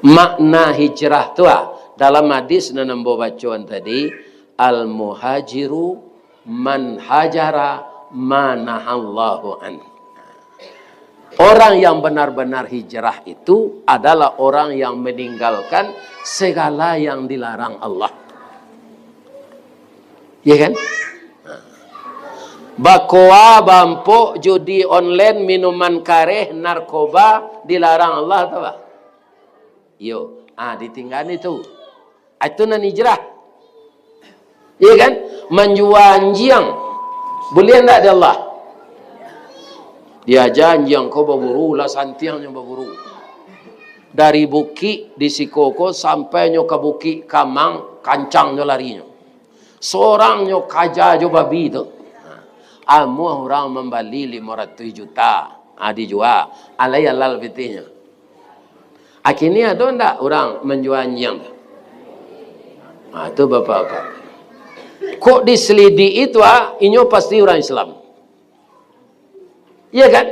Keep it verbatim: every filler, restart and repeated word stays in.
Makna hijrah tu, ah, dalam hadis nan ambo bacoan tadi, "Al-muhajiru man hajara ma nahallahu an." Orang yang benar-benar hijrah itu adalah orang yang meninggalkan segala yang dilarang Allah. Ya kan? Bakoa, bampok, judi online, minuman kareh, narkoba, dilarang Allah, tahu tak? Yo, ah, ditinggali tu. Ah, itu nan hijrah. Iya kan? Manjua anjiang. Buliah ndak di Allah? Diaja anjiang ko baburu, lah santiang nyo baburu. Dari bukik di siko ko sampai nyo ka bukik Kamang, kancang nyo larinyo. Sorang nyo kaja jo babi tu. Ha, amuah urang mambali limo ratuih juta. Ha, dijua. Alai alal pitihnyo. Akini ado ndak urang manjua anjiang tu? Ha, tu bapak-bapak. Kok diselidiki tu, ah, inyo pasti urang Islam. Iya kan?